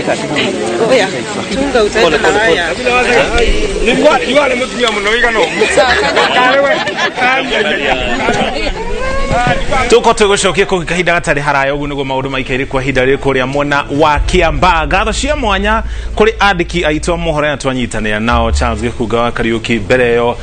Oya, chunga utaenda na haya. Niguo mũtumia mũno wĩigana ũguo. Tuko tũgũcokia kũngĩ kahinda gatarĩ haraya. Ũguo nĩguo maũndũ maikaire kwa ihinda rĩrĩ kũrĩa mwena wa Kiambaa. Ngatho cia mwanya kũrĩ andĩki aitũ a mohoro aya twanyitanĩra nao, Charles Gĩkunga wa Kariũki, mbere ĩyo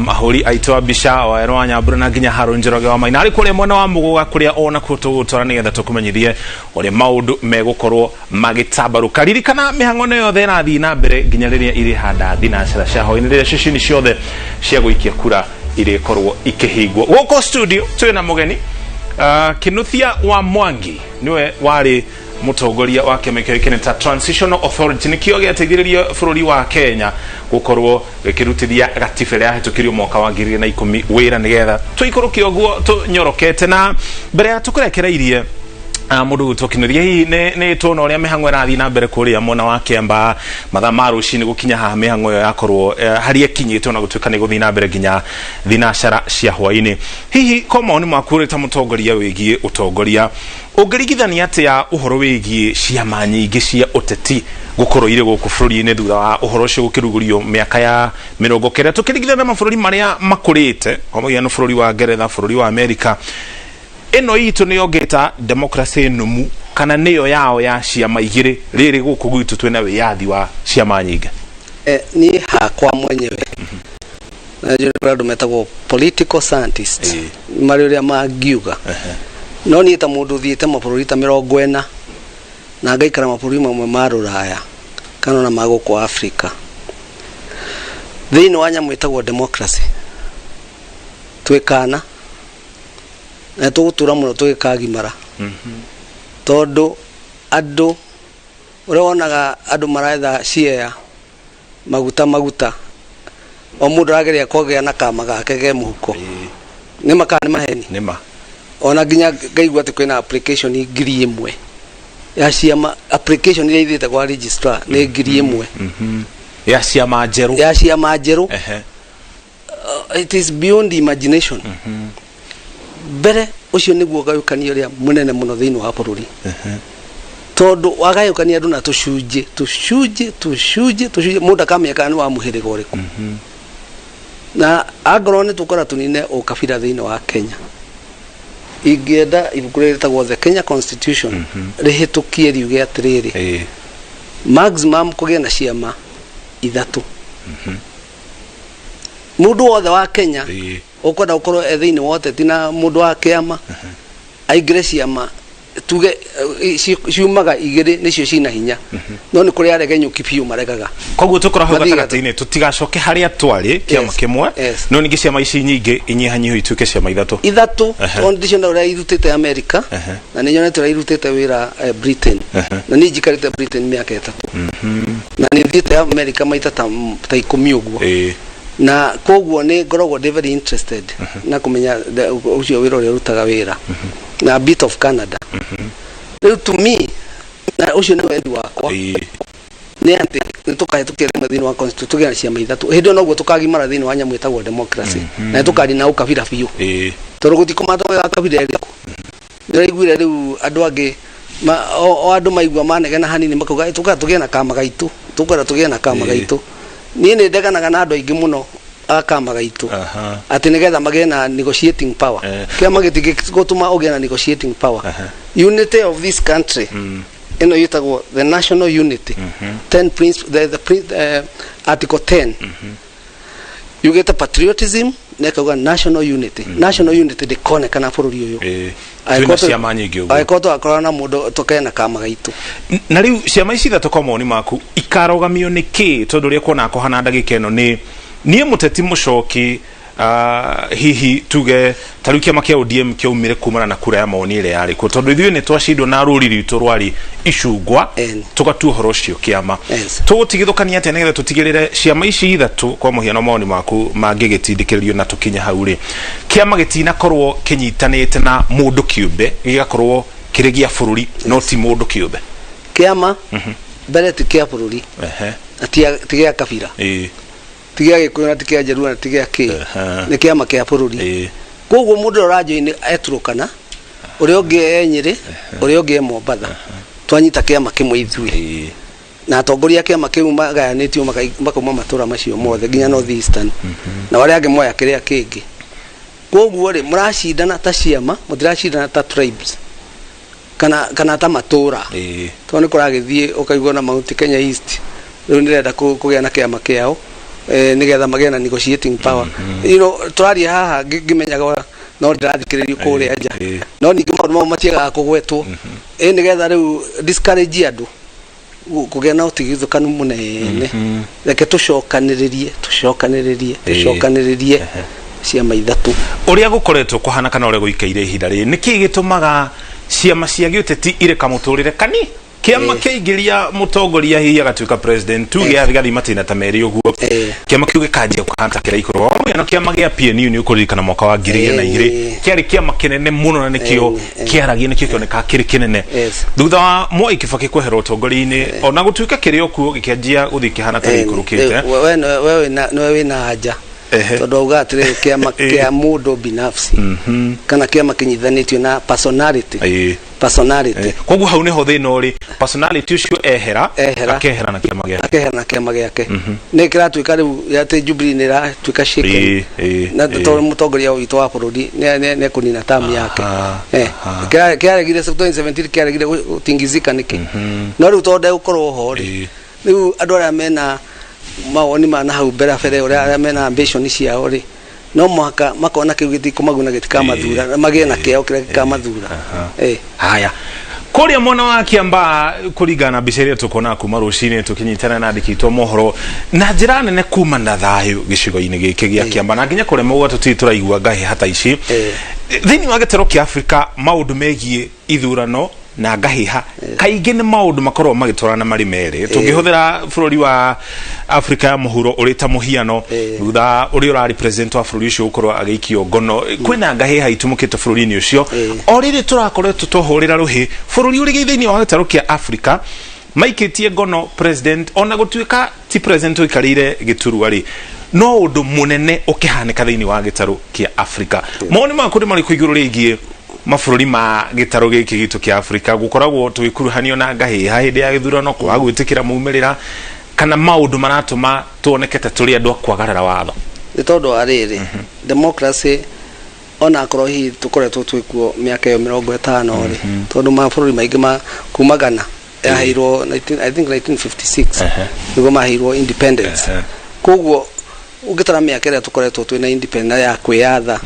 ahũri aitũ a mbica Waero wa Nyambura na nginya Harũ Njoroge wa Maina arĩ kũrĩa mwena wa Mũgũga, kũrĩa onakuo tũgũtwara nĩgetha tũkũmenyithie ũrĩa maũndũ megũkorwo magĩtambarũka. Ririkana mĩhang'o ĩno yothe ĩrathiĩ na mbere nginya rĩrĩa irĩhanda thinacara cia hwaĩ-inĩ, rĩrĩa ceceni ciothe cia gũikia kura irĩkorwo ikĩhingwo. Gũkũ studio twĩ na mũgeni Kinuthia wa Mwangi, nĩwe warĩ mũtongoria wa kĩama kĩoĩkaine ta Transitional Authority, nĩkĩo gĩateithĩrĩrie bũrũri wa Kenya gũkorwo gĩkĩrutithia gatiba ĩrĩa yahĩtũkirio mwaka wa 2010 wĩra, nĩgetha tũikũrũke ũguo tũnyorokete. Na mbere ya tũkũrekereirie, mũndũ gwĩtwo Kinuthia, hihi nĩ tuona ũrĩa mĩhang'o ĩrathiĩ na mbere kũrĩa mwena wa Kiambaa mathaa ma rũcinĩ gũkinya haha, mĩhang'o ĩyo yakorwo harĩa ĩkinyĩte, ona gũtuĩka nĩ gũthiĩ na mbere nginya thinacara cia hwaĩ-inĩ? Hihi ko maoni maku ũrĩ ta mũtongoria wĩgiĩ ũtongoria, ũngĩringithania atĩa ũhoro wĩgiĩ ciama nyingĩ cia ũteti gũkorwo irĩ gũkũ bũrũri-inĩ thutha wa ũhoro ũcio gũkĩrugũrio mĩaka ya 90, tũkĩringithania na mabũrũri marĩa makũrĩte, kwa mũhiano bũrũri wa Ngeretha, bũrũri wa Amerika? Ĩno itũ nĩyo ngĩta democracy nũmu, kana nĩyo yao ya ciama igĩrĩ, rĩrĩ gũkũ gwitũ twĩna wĩyathi wa ciama nyingĩ? Niĩ hakwa mwenyewe na njũĩ kũrĩ andũ metagwo political scientists marĩ ũrĩa mangiuga, no niĩ ta mũndũ ũthiĩte mabũrũri ta 40 na ngaikara mabũrũri mamwe ma rũraya kana ona ma gũkũ Africa, thĩinĩ wa nyamũ ĩtagwo democracy twĩ kana na tũgũtũra mũno tũgĩkagimara, tondũ andũ ũrĩa wonaga andũ maretha share maguta maguta, o mũndũ arageria kũgĩa na kama gake ke mũhuko. Nĩ makaa nĩ maheni? Nĩma. Ona nginya ngaigua atĩ kwĩna application 1000 ya ciama. Application iria ithiĩte kwa registrar nĩ 1000. Ya ciama njerũ? Ya ciama njerũ. It is beyond imagination. Mbere ũcio nĩguo gayũkania ũrĩa mũnene mũno thĩinĩ wa bũrũri, tondũ wagayũkania andũ na tũcunjĩ tũcunjĩ tũcunjĩ tũcunjĩ, mũndũ akamenya kana nĩ wa mũhĩrĩga ũrĩkũ. Na angorwo nĩ tũkora tũnine ũkabira thĩinĩ wa Kenya, ingĩenda ibuku rĩrĩ rĩtagwo The Kenya Constitution rĩhĩtũkie, riuge atĩrĩrĩ, maximum kũgĩe na ciama ithatũ. Mũndũ wothe wa Kenya ũkwenda gũkorwo e thĩinĩ wa ũteti na mũndũ wa kĩama aingĩre ciama, tuge ciumaga igĩrĩ nĩcio cina hinya, no nĩ kũrĩ aregenyũki biũ maregaga. Koguo tũkorwo hau Mathiĩ gatagatĩ-inĩ, tũtigacoke harĩa twarĩ kĩama kĩmwe, no ningĩ ciama ici nyingĩ inyihanyihio ituĩke ciama ithatũ. Ithatũ, tondũ ndĩciona ũrĩa irutĩte America, na nĩ nyonete ũrĩa irutĩte wĩra Britain, na niĩ njikarĩte Britain mĩaka 3, na nĩ thiĩte America maita ta 10 ũguo. Na koguo nĩ ngoragwo ndĩ very interested na kũmenya ũcio wĩra ũrĩa ũrutaga wĩra na a bit of Canada. Rĩu to me, na ũcio nĩ wendi wakwa, nĩ atĩ nĩ tũkahĩtũkia rĩmwe thĩinĩ wa constitution tũgĩe na ciama ithatũ. Hĩndĩ ĩyo noguo tũkagimara thĩinĩ wa nyamũ ĩtagwo democracy, na nĩ tũkarina ũkabira biũ, tondũ gũtikũmata wa kabira ĩrĩkũ. Ndĩraiguire rĩu andũ angĩ o andũ maigua manegena hanini makauga, "Ĩ, tũkwenda tũgĩe na kama gaitũ, tũkwenda tũgĩe na kama gaitũ." Niĩ nĩ ndeganaga na andũ aingĩ mũno a kama gaitũ, atĩ nĩgetha magĩe na negotiating power. Kĩama gĩtingĩgũtũma ũgĩe na negotiating power. Unity of this country ĩno ĩtagwo the national unity, 10 princi- the article 10 yugĩte patriotism na ĩkauga national unity. National unity ndĩkonekana bũrũri ũyũ Twĩna ciama nyingĩ ũguo. Angĩkorwo tũgakorwo na mũndũ tũkena kama gaitũ. Na rĩu ciama ici ithatũ, kwa mawoni maku, ikarũgamio nĩ kĩ? Tondũ ũrĩa kuona kũhana ndagĩka ĩno nĩ niĩ mũteti mũcoki, hihi tuge ta rĩu kĩama kĩa ODM kĩaumire kumana na kura ya mawoni ĩrĩa yarĩ kuo, tondũ ithuĩ nĩ twacindwo na rũri rwitũ rwarĩ icungwa, tũgatua ũhoro ũcio kĩama. Tũgũtigithũkania atĩa nĩgetha tũtigĩrĩre ciama ici ithatũ, kwa mũhiano mawoni maku, mangĩgĩtindĩkĩrĩrio na tũkinye hau rĩ, kĩama gĩtinakorwo kĩnyitanĩte na mũndũ kĩũmbe, gĩgakorwo kĩrĩ gĩa bũrũri no ti mũndũ kĩũmbe? Kĩama mbere ti kĩa bũrũri, na ti gĩa kabira, ti gĩa Gĩkũyũ na ti kĩa Njaruo na ti gĩa kĩ. Nĩ kĩama kĩa bũrũri. Koguo mũndũ ũrĩa ũranjoini e Turukana, ũrĩa ũngĩ e Nyĩrĩ, ũrĩa ũngĩ e Mombatha. Twanyita kĩama kĩmwe ithuĩ. Na atongoria a kĩama kĩu magayanĩtio makauma matũra macio mothe nginya North Eastern, na arĩa angĩ moya kĩrĩa kĩngĩ. Koguo rĩ, mũracindana ta ciama, mũtiracindana ta tribes kana ta matũra. Tondũ nĩ kũragĩthiĩ ũkaigua na Mount Kenya East rĩu nĩrenda kũgĩa na kĩama kĩao, nĩgetha magĩe na negotiating power. Tũraria haha ngĩmenyaga no ndĩrathikĩrĩrio kũrĩa nja. No ningĩ maũndũ mau matiagaga kũgwetwo, ĩ nĩgetha rĩu discourage andũ kũgĩa na ũtigithũkanu mũnene. Reke tũcokanĩrĩrie, tũcokanĩrĩrie, tũcokanĩrĩrie ciama ithatũ. Ũrĩa gũkoretwo kũhana kana ũrĩa gũikaire ihinda rĩrĩ, nĩkĩ gĩtũmaga ciama cia gĩũteti irĩ kamũtũrĩre kani kĩama kĩaingĩria mũtongoria hihi agatuĩka president, tuge athigathi matĩna ta merĩ ũguo, kĩama kĩu gĩkanjia kũhana ta kĩraikũrũka? Kwa mũhiano, kĩama gĩa PNU, nĩ ũkũririkana mwaka wa 2002, kĩarĩ kĩama kĩnene mũno na nĩkĩo kĩaragia, nĩkĩo kĩonekaga kĩrĩ kĩnene. Thutha wa Mwai Kibaki kwehera ũtongoria-inĩ, ona gũtuĩka kĩrĩ o kuo, gĩkĩanjia gũthiĩ kĩhana ta gĩikũrũkĩte. We nĩwe wĩna anja, tondũ auga atĩrĩrĩ, kĩama kĩa mũndũ binafsi kana kĩama kĩnyitithanĩtio na personality. Personality. Koguo hau nĩho thĩna ũrĩ, personality ũcio ehera, Ehera. akehera na kĩama gĩake. Akehera na kĩama gĩake, nĩ kĩratuĩka rĩu atĩ Jubilee nĩ ĩratuĩka shaken, na tondũ mũtongoria witũ wa bũrũri nĩ ekũnina term yake. Kĩaregire 2017, kĩaregire gũtingizika nĩkĩ? No rĩu tondũ ndegũkorwo ho rĩ, rĩu andũ arĩa mena mawoni ma na hau mbere bere, ũrĩa arĩa mena ambition ciao rĩ, no mũhaka makona kĩu gĩtikũmaguna, gĩtikamathura, na magĩe na kĩao kĩrĩa gĩkamathura. Haya, kũrĩa mwena wa Kiambaa, kũringana na mbica ĩrĩa tũkuona kuma rũcinĩ tũkĩnyitana na andĩki itũ a mohoro, na njĩra nene kuma na thayũ gĩcigo-inĩ gĩkĩ gĩa Kiambaa na nginya kũrĩa mũgwa tũtirĩ tũraigua ngahĩha ta ici. Thĩinĩ wa gĩtaro kĩa Afrika, maũndũ megiĩ ithurano na ngahĩha kaingĩ nĩ maũndũ makoragwo magĩtwarana marĩ merĩ. Tũngĩhũthĩra bũrũri wa Afrika ya Mũhuro ũrĩ ta mũhiano, thutha ũrĩa ũrarĩ president wa bũrũri ũcio gũkorwo agĩikio ngono, kwĩna ngahĩha itumũkĩte bũrũri-inĩ ũcio. O rĩrĩ tũrakoretwo tũhũrĩra rũhĩ bũrũri ũrĩ thĩinĩ wa gĩtarũ kĩa Afrika maikĩtie ngono president, ona gũtuĩka ti president ũikarĩire gĩturwa rĩ, no ũndũ mũnene ũkĩhanĩka thĩinĩ wa gĩtarũ kĩa Afrika. Mawoni maku nĩ marĩkũ igũrũ rĩgiĩ mabũrũri ma gĩtarũ gĩkĩ gitũ kĩa Afrika gũkoragwo tũgĩkuruhanio na ngahĩha hĩndĩ ya gĩthurano, kwaga gwĩtĩkĩra maumĩrĩra kana maũndũ maratũma tuoneke ta tũrĩ andũ a kwagarara watho? Nĩ tondũ wa rĩrĩ, democracy, ona akorwo hihi tũkoretwo twĩkuo mĩaka ĩyo 50 rĩ, tondũ mabũrũri maingĩ ma kuma Ghana yaheirwo 19, I think 1956 nĩguo maheirwo independence. Koguo ũngĩtara mĩaka ĩrĩa tũkoretwo twĩna independence ya kwĩyatha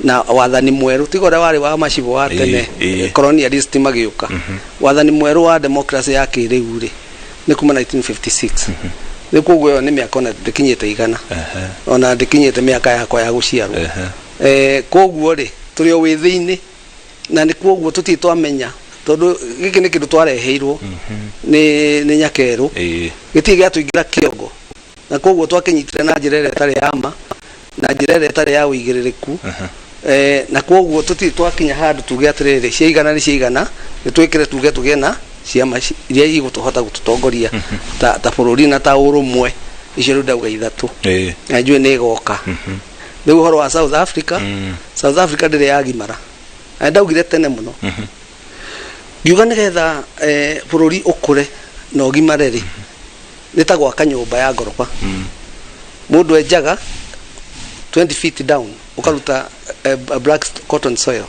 na wathani mwerũ, tiga ũrĩa warĩ wa macibũ wa tene, colonialist magĩũka, wathani mwerũ wa democracy ya kĩrĩu rĩ, nĩ kuma 1956. Rĩu koguo ĩyo nĩ mĩaka ona ndĩkinyĩte 100, ona ndĩkinyĩte mĩaka yakwa ya gũciarwo. Koguo rĩ, tũrĩ o wĩthĩ-inĩ, na nĩ koguo tũtirĩ twamenya, tondũ gĩkĩ nĩ kĩndũ twareheirwo nĩ nyakerũ, gĩtirĩ gĩatũingĩra kĩongo, na koguo twakĩnyitire na njĩra ĩrĩa ĩtarĩ ya ma, na njĩra ĩrĩa ĩtarĩ ya ũigĩrĩrĩku. Na koguo tũtirĩ twakinya handũ tuge atĩrĩrĩ, ciaigana nĩ ciaigana, nĩ twĩkĩre tuge tũgĩe na ciama iria igũtũhota gũtũtongoria ta bũrũri na ta ũrũmwe. Icio rĩu ndauga ithatũ, na njũĩ nĩ ĩgoka. Rĩu ũhoro wa South Africa, South Africa ndĩrĩ yagimara, na ndaugire tene mũno ngiuga nĩgetha bũrũri ũkũre na ũgimare rĩ, nĩ ta gwaka nyũmba ya ngoroba. Mũndũ enjaga 20 feet down, ũkaruta black cotton soil.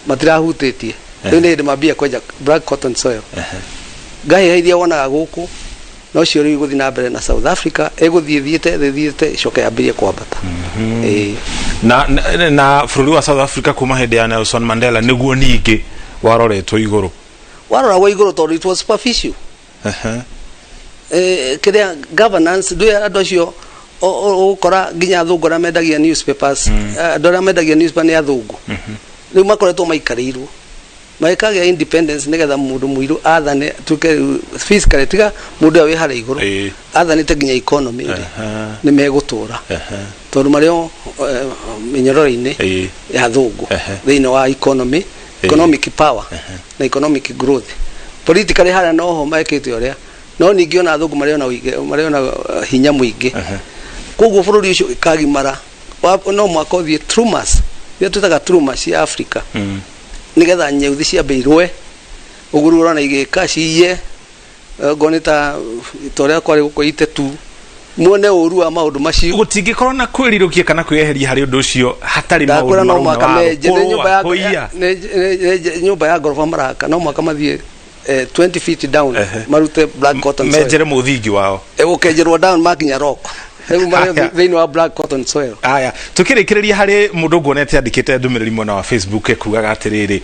Matirahutĩtie rĩu, nĩ hĩndĩ mambia kwenja black cotton soil. Ngahĩha iria wonaga gũkũ nocio rĩu igũthiĩ na mbere na South Africa, ĩgũthiĩ thiĩte thiĩte, ĩcoke yambĩrĩrie kwambata. Na bũrũri wa South Africa kuma hĩndĩ ya Nelson Mandela nĩguo ningĩ waroretwo igũrũ. Waroragwo igũrũ tondũ it was superficial. Kĩrĩa governance ndũĩ, andũ acio ũgũkora nginya athũngũ arĩa mendagia newspapers, andũ arĩa mendagia newspaper nĩ athũngũ. Rĩu makoretwo maikarĩirwo magĩkagĩa independence nĩgetha mũndũ mũirũ athane, tuĩke rĩu physically, tiga mũndũ ũrĩa wĩ harĩa igũrũ, athanĩte nginya economy rĩ, nĩ megũtũra, tondũ marĩ o mĩnyororo-inĩ ya thũngũ thĩinĩ wa economy, economic power na economic growth. Politically harĩa noho mekĩte ũrĩa, no ningĩ ona athũngũ marĩ ona hinya mũingĩ. Koguo bũrũri ũcio ũkagimara no mwaka ũthiĩ traumas iria twĩtaga trauma cia Africa, nĩgetha nyeuthi ciambe irũe. Ũguo rĩu ũrona igĩka ciiye ngo nĩ ta ũrĩa kwarĩ gũkũ itetu muone ũru wa maũndũ macio. Gũtingĩkorwo na kwĩrirũkia kana kwĩyeheria harĩ ũndũ ũcio hatarĩ Ndakwĩra maũndũ no mũhaka marauna menje nĩ nyũmba watho ya kũiya. nĩ nyũmba ya ngoroba maraka no mũhaka mathiĩ 20 feet down marute black cotton soil. Menjere mũthingi wao. Ĩgũkenjerwo down makinya rock rĩu marĩ Haya. thĩinĩ wa black cotton soil. Aya, tukĩrĩkĩrĩria harĩ mũndũ nguonete andĩkĩte ndũmĩrĩri mwena wa Facebook ekugaga atĩrĩrĩ,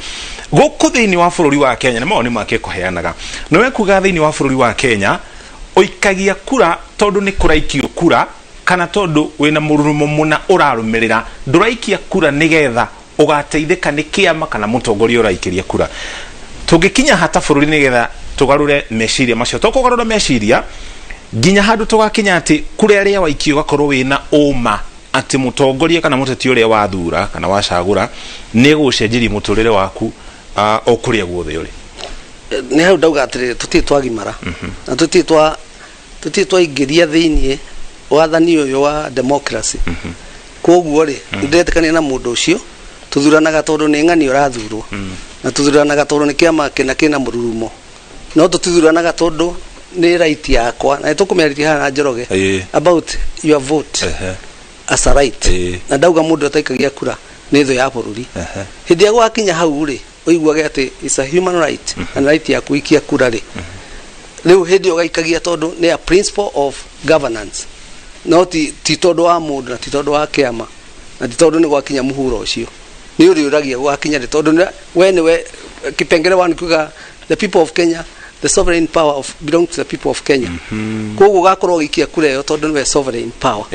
gũkũ thĩinĩ wa bũrũri wa Kenya, nĩ mawoni make kũheanaga, nĩwe kuga thĩinĩ wa bũrũri wa Kenya ũikagia kura tondũ nĩ kũraikio kura kana tondũ wĩna mũrurumo mũna ũrarũmĩrĩra, ndũraikia kura nĩgetha ũgateithĩka nĩ kĩama kana mũtongoria ũraikĩria kura. Tũngĩkinya hata bũrũri nĩgetha tũgarũre meciria macio, to kũgarũra meciria nginya handũ tũgakinya atĩ kura ĩrĩa waikia ũgakorwo wĩna ũma atĩ mũtongoria kana mũteti ũrĩa wathura kana wacagũra nĩ egũgũcenjeria mũtũrĩre waku o kũrĩa guothe ũrĩ. Nĩ hau ndauga atĩrĩrĩ, tũtirĩ twagimara na tũtirĩ twaingĩria thĩiniĩ wathani ũyũ wa democracy. Koguo rĩ, ndĩretĩkania na mũndũ ũcio, tũthuranaga tondũ nĩ ng'ani ũrathurwo na tũthuranaga tondũ nĩ kĩama kĩna kĩna mũrurumo, no tũtithuranaga tondũ nĩ right yakwa, na nĩtũkũmĩarĩria haha na Njoroge about your vote as a right. Na ndauga mũndũ ataikagia kura nĩ thũ ya bũrũri. Hĩndĩ ĩrĩa gwakinya hau rĩ, ũiguage atĩ it's a human right and right ya kũikia kura rĩ, rĩu hĩndĩ ĩyo ũgaikagia tondũ nĩ a principle of governance, no ti tondũ wa mũndũ na ti tondũ wa kĩama na ti tondũ nĩ gwakinya mũhuro ũcio. Nĩ ũrĩũragia gwakinya rĩ, tondũ we nĩwe kipengele wa kuga the people of Kenya, the sovereign power of belongs to the people of Kenya. Koguo ũgakorwo ũgĩikia kura ĩyo tondũ nĩwe sovereign power,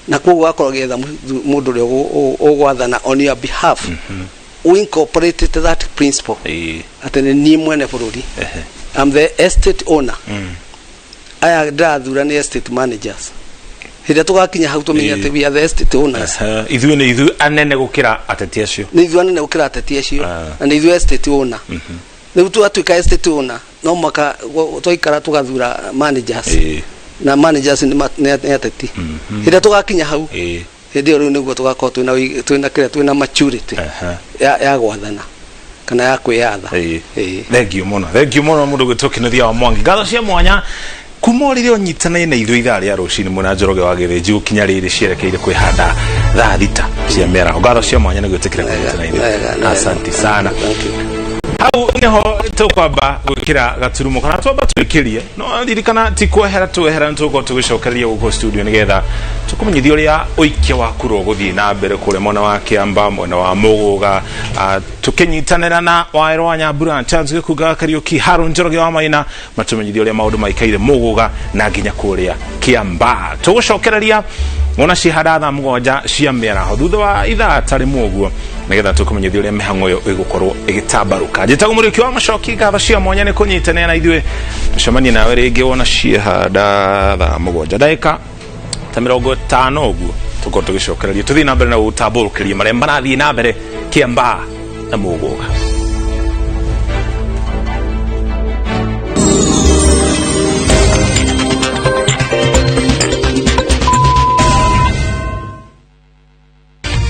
na koguo ũgakorwo ũgĩetha mũndũ ũrĩa ũgwathana on your behalf. We incorporated that principle atĩ nĩ niĩ mwene bũrũri. I'm the estate owner. Aya ndĩrathura nĩ estate managers. Hĩndĩ ĩrĩa tũgakinya hau tũmenye atĩ we are the estate owners. Ithuĩ nĩ ithuĩ anene gũkĩra ateti acio. Nĩ ithuĩ anene gũkĩra ateti acio na nĩ ithuĩ estate owner. Rĩu twatuĩka estate owner no mũhaka twaikara tũgathura managers na managers nĩ ateti. Hĩndĩ ĩrĩa tũgakinya hau, hĩndĩ ĩyo rĩu nĩguo tũgakorwo twĩna kĩrĩa twĩna maturity ya gwathana kana ya kwĩyatha. Thank you mũno, thank you mũno mũndũ gwĩtwo Kĩnuthia wa Mwangi. Ngatho cia mwanya kuma o rĩrĩa ũnyitanĩire na ithuĩ ithaa rĩa rũcinĩ mwena Njoroge wa Gĩthĩnji gũkinya rĩrĩ cierekeire kwĩhanda thaa 6 cia mĩaraho. Ngatho cia mwanya nĩ gwĩtĩkĩra kũnyitana na ithuĩ, asanti sana. Thank you. Hau niho tũkwamba gwĩkĩra gaturumo kana twamba twĩkĩrie, no ririkana ti kwehera twehera, nĩ tũgũkorwo tũgĩcokereria gũkũ studio nĩgetha tũkũmenyithia ũrĩa ũikia wa kura ũgũthiĩ na mbere kũrĩa mwena wa Kĩamba, mwena wa Mũgũga, tũkĩnyitanĩra na Waero wa Nyambura, Charles Gĩkunga Kariũki, Harun Njoroge wa Maina, matũmenyithia ũrĩa maũndũ maikaire Mũgũga na nginya kũrĩa Kĩamba. Tũgũcokereria wona cihanda thaa 7 cia mĩaraho thutha wa ithaa ta rĩmwe ũguo nĩgetha tũkũmenyithia ũrĩa mĩhang'o ĩyo ĩgũkorwo ĩgĩtambarũka. Njĩtagwo Mũriũki wa Macoki, ngatho cia mwanya nĩ kũnyitanĩra na ithuĩ. Tũcemanie nawe rĩngĩ wona ciehanda thaa 7 ndagĩka ta 50 ũguo, tũkorwo tũgĩcokereria tũthiĩ na mbere na gũtambũrũkĩria marĩa marathiĩ na mbere Kĩamba na Mũgũga.